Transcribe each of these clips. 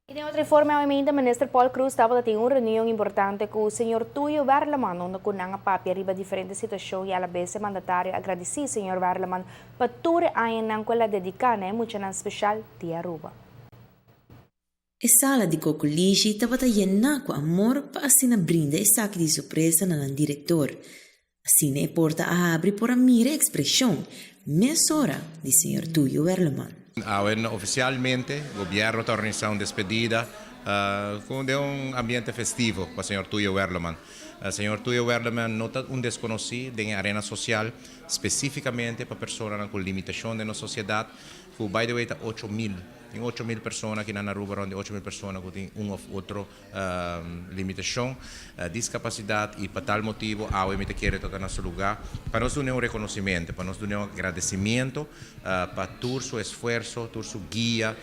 Y den otro informe, obviamente, Minister Paul Croes tabatin un reunion importante cu señor Tuyo Werleman, unda cu nan a papia riba diferente situacion y a la vez e mandatario a gradici señor Werleman pa tur añanan cu el a dedica na muchanan special di Aruba. E sala di Cocolishi tabata yena cu amor pa asina brinda esaki di sorpresa na nan director. Asina e porta a habri por a mira expresion mesora di señor Tuyo Werleman. Awe oficialmente, gobierno ta organisa un despedida cu un ambiente festivo pa señor Tuyo Werleman. Señor Tuyo Werleman no ta un desconoci den arena social, specificamente pa personanan cu limitacion den sociedad, cu, by the way, ta 8 mil. Tin 8 mil persona aki na Aruba, rond 8 mil persona cu tin un of otro limitacion, discapacidad, y pa tal motibo, awe mi kier ta na su lugar, pa nos duna un reconocimento, pa nos duna un agradecimento pa tur su esfuerso, tur su guia,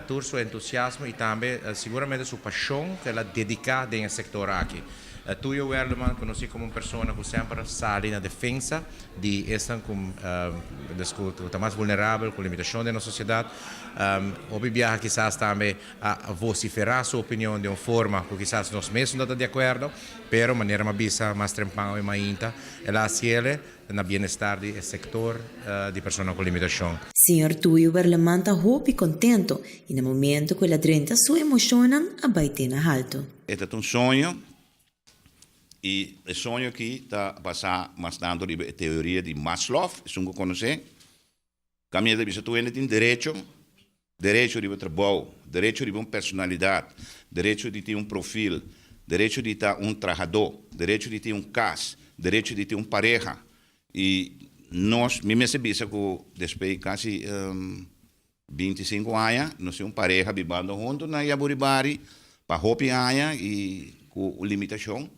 tur su entusiasmo y tambe siguramente su pasion cu el a dedica den e sector aki. Tuyo Werleman, conoci como un persona cu semper a sali na defensa di esnan cu ta mas vulnerabel, cu limitacion den sociedad. Hopi biaha kisas tambe a vocifera su opinion di un forma cu kisas nos mes no ta di acuerdo, pero manera m'a bisa mas trempan y mainta, el a haci'e na bienestar di sector di persona cu limitacion. Señor Tuyo Werleman ta hopi contento y na momento cu el a drenta, su emocion a bay te na halto. Esaki ta un soño y e soño aki ta basa mas tanto riba e teoria di Maslow, esun cu conoce. Caminda di tur tin derecho, derecho di trabou, derecho di un personalidad, derecho di tin un perfil, derecho di ta un trahador, derecho di tin un cas, derecho di tin un pareha. Y nos, mi mes bisa cu despues di casi 25 aña, nos tin un pareha bibando hunto na Jaburibari, pa hopi aña y cu limitacion,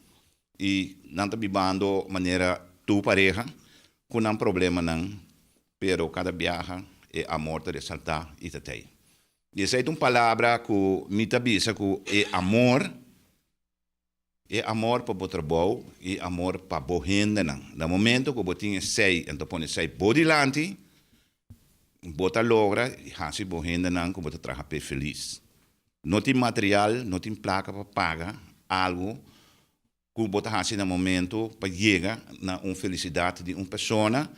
y nan ta bibando manera tur pareha, cu un problemanan, pero cada biaha e amor ta resalta y ta tey. Y esey ta un palabra cu mi ta bisa cu e amor pa bo trabou y amor pa bo hendenan. Na momento cu bo tin esey, anto pone esey bo dilanti, bo ta logra haci bo hendenan cu bo ta traha pe feliz. No tin material, no tin placa pa paga algo cu bo ta haci na momento pa yega na un felicidad di un persona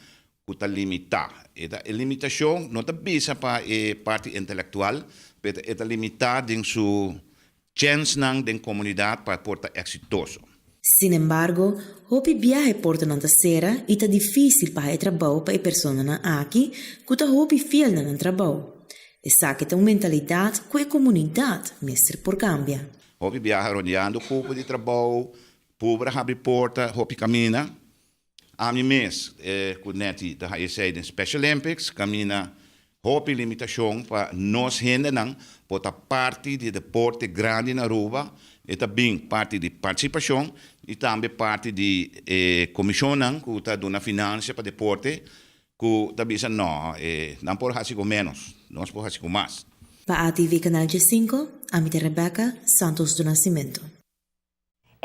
cu ta limita. E limitacion no ta bisa pa e parti intelectual, pero ta limita den su chance nan den comunidad pa por ta exitoso. Sin embargo, hopi biaha portanan ta sera y ta dificil pa e trabou pa e personanan aki cu ta hopi fiel na nan trabou. Esaki ta un mentalidad cu e comunidad mester por cambia. Hopi biaha rondeando cupo di trabou, pubra habri porta, hopi camina. Ami mes, cu neti ta esey den Special Olympics, camina hopi limitacion pa nos hendenan por ta parti di deporte grandi na Aruba, y tambe parti di participacion y tambe parti di comision cu ta duna financia pa deporte, cu ta bisa no, no por haci cu menos, nos por haci cu mas. Pa ATV Canal G5, ami ta Rebecca Santos do Nascimento.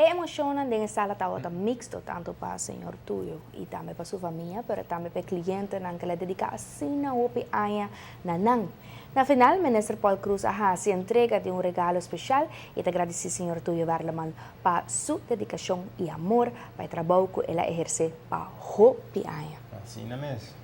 E emocion den sala tabata mixto, tanto pa señor Tuyo y tambe pa su famia, pero tambe pa clientenan cu el a dedica asina hopi aña na nan. Na final, Minister Paul Croes a haci entrega di un regalo special y ta gradici señor Tuyo Werleman pa su dedicacion y amor pa e trabou cu el a eherce pa hopi aña. Asina mes.